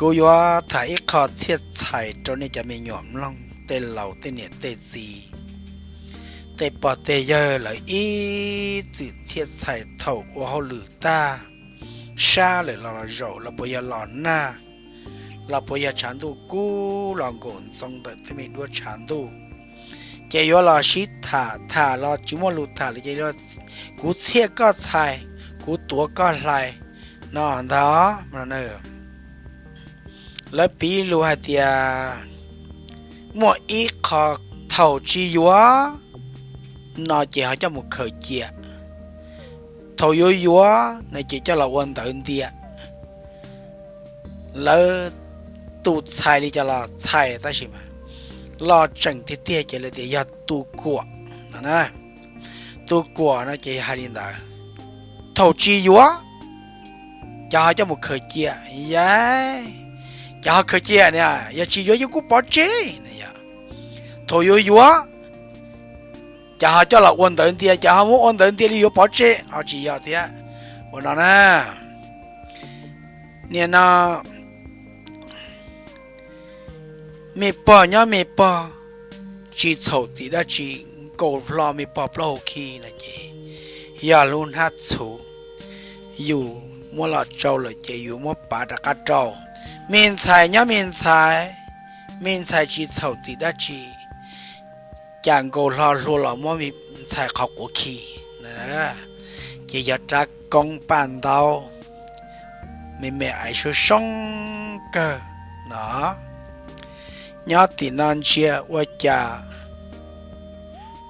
Kuv yuav tham ib qho txhiaj txhais rau nej cov me nyuam mloog, tej laus tej niam tej txiv, tej pog tej yawg lawv ib txwm txhiaj txhais thaum ua hauj lwm tag, sab lawm los los zaum los puas yog los nag, los puas yog tshav ntuj kub los nkaum ntxoo ntawm tej me duab tshav ntuj, ces yuav los sib tham, tham los tsis muaj lus tham lawm ces kuv txhiaj koj txhais, kuv tuav koj hlais no ntag. Lawv piv lus hais tias muaj ib qho thaum tsis yuav no ces ho coj mus khaws cia, thaum yuav yuav no ces coj los ua ntawv ntias. Lawv tus txhais li cas los txhais tab sis mas los tseem tiag tiag ces lawv tias yog tus kuam no na. Tus kuam no ces hais li ntawd, thaum tsis yuav ces ho coj mus khaws cia, ya, ces ho khaws cia na, yog tsis yuav yuav kuj pov tseg na yom. Thaum yuav yuav ces ho coj los ua ntawv ntias, ces ho muab ua ntawv ntias li yuav pov tseg ho tsis yog thiab. Ua no na, nim no me pog nyob me pog, tsis txhaum txim dab tsi, nkaus hlo me pog plaub hau khi no ces yog lub hnab txhuv, yus muab los tsau lawm ces yus muab pav rov qab rau. Me ntxhais nyob me ntxhais, me ntxhais tsis txhaum txim dab tsi, cas nkaus hlo hlua los muab me ntxhais qhov quav khi, ces yog rab koob paj ntaub, me me aiv soob soob kawg no. Nyob tim no ntsia ua cas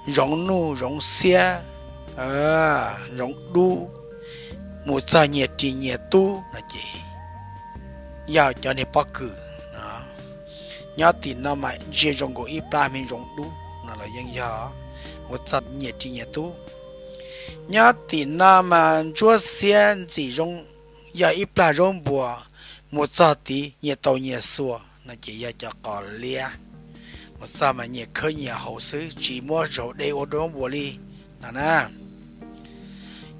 zoov nuj zoov xiab, zoov dub, mus txog nyias ris nyias tub no ces yog cov niag pob kws no. Nyob tim no mas ntsia zoo nkaus ib plab me zoov dub no los yeej yog, mus txog nyias ris nyias tub. Nyob tim no mas ntsuab xiab ntxim zoo, yog ib plag zaub npua, mus txog tid nyias tau nyias xuas no ces yog cov qos liab, mus txog mas nyias khawb nyias haus xwb, tsis muab zaum de ua zaub npua li no na.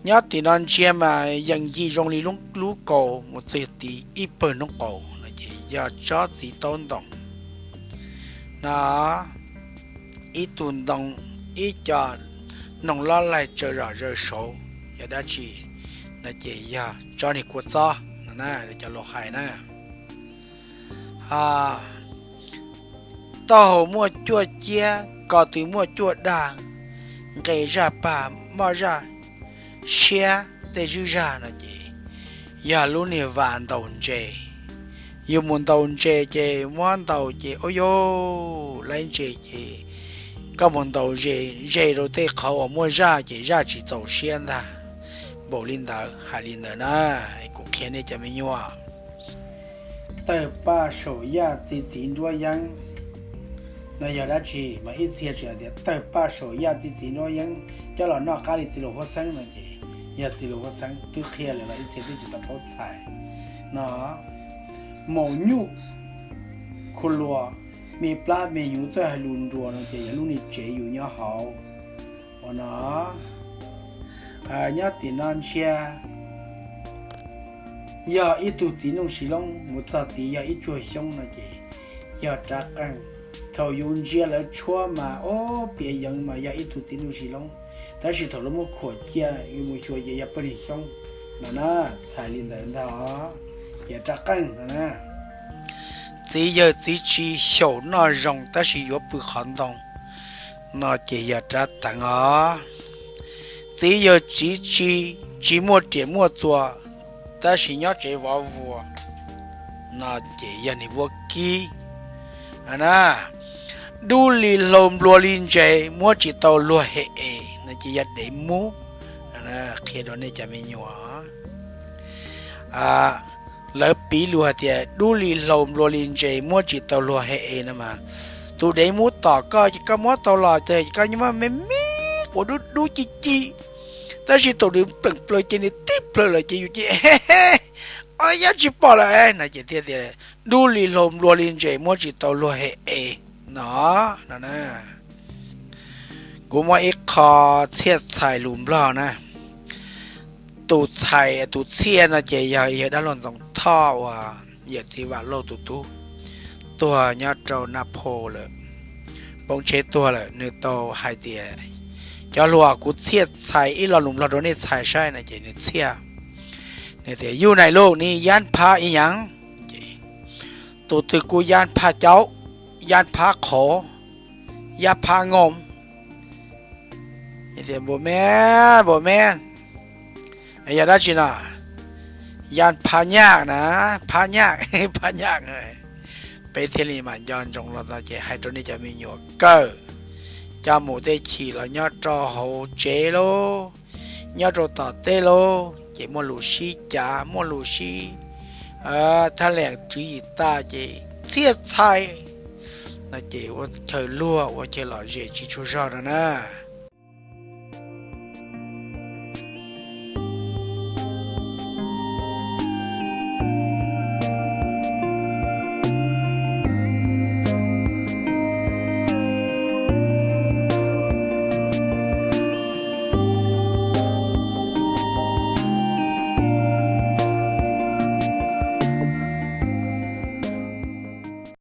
Nyob tim no ntsia mas yeej yig zoo li lub kaus, mus txog tid ib pawg noob qaus no ces yog tsob txiv taub ntoos no. Ib tug ntoo, ib co noog lob laig tsaws zom zaws saud, yog dab tsi no ces yog tsob niag kua txob no na, cov luag hais na. Taub hau muaj cuaj ciab, ko tw muaj cuaj dag, nqe zaj pag moj zaj siab tej zwj zag no ces yog lub niag vas ntaus ntses. Yus mus ntaus ntses ces muab ntaus ces ua yus laib ntses ces koj mus ntaus ze ze rau tej qhov uas muaj zaj ces zaj tsis txaus siab ntag. Npaum li ntawd hais li ntawd na, kuv qhia nej cov me nyuam. Tawg paj saum yaj txi txiv nruab yeeb no yog dab tsi? Mas ib txhia tseem tias tawg paj saum yaj txi txiv nruab yeeb coj los noj qab li txiv laus huab xeeb no ces yog txiv laus huab xeeb twb qhia lawm los ib txhia twb tsis tau paub txhais no. Maum nyuj khu luas, me plab me hnyuv txawj hais lus nruas no ces yog lub niag tsev yus nyob hauv ua no. Nyob tim no ntsia yog ib tug txiv nuj si loob, mus txog tid yog ib tsuag xyoob no ces yog rab qeej. Thaum yus ntsia lawv tshuab mas ob piav yeev mas yog ib tug txiv nuj si loob, tab sis thaum lawv muab khuam cia yus mus xyuas ces yog pawg niag xyoob no na. Txhais li ntawd ntag, yog rab qeej no na. Txiv yawg txiv tsis xyaum noj zoo tab sis yuav pw qhov ntoo no ces yog rab teev os. Txiv yawg txiv tsis, tsis muaj riam muaj txuas tab sis nyob tsev vov vuas no ces yog niag vuab kib na. Dub li hlau nplua li ntses muab tsis tau luag hem es no ces yog dev mub. Qhia rau nej cov me nyuam, lawv piv lus hais tias dub li hlau nplua li ntses muab tsis tau luag hem es no mas, tus dev mub tom koj ces koj muab tau los ces koj muab me me quav dub dub ci ci, tab sis thaum nws pleem plaws ces nws tib plhaws lawm ces yus ces o yab tsis pom lawm no ces thiaj tias dub li hlau nplua li ntses muab tsis tau luag hem es no no na. Kuv muaj ib qho txhiaj txhais lus Nplog na. Tus txhais tus txhiaj no ces yog yawg dab laug Ntxoov Thoj uas yawm txiv Vam Lauj tus tub, tuag nyob rau Naj Pho lawm, poob tsheb tuag lawm. Nws tau hais tias, cov hluas, kuv txhiaj txhais ib lo lus Nplog rau nej txhais saib no ces nws txhiaj, nws tias, yus nais lus ni yab phab ib yaam, ces tus twg kuj yab phab caub, yab phab qhov, yab phab ngoo. Npum me, npum me, yog dab tsi no? Yab phab nyaj na, phab nyaj, phab nyaj. Peb thiaj li mam nco ntsoov los tau ces hais rau nej cov me nyuam kawm, coj mus tej chim los nyob rau hauv tsev lauj, nyob rau tom teb lauj, ces muaj lus sib cav, muaj lus sib thab lees tswv yim tag ces txhiaj txhais no ces ua chaw luag, ua chaw lom zem tsis tshua zog no na.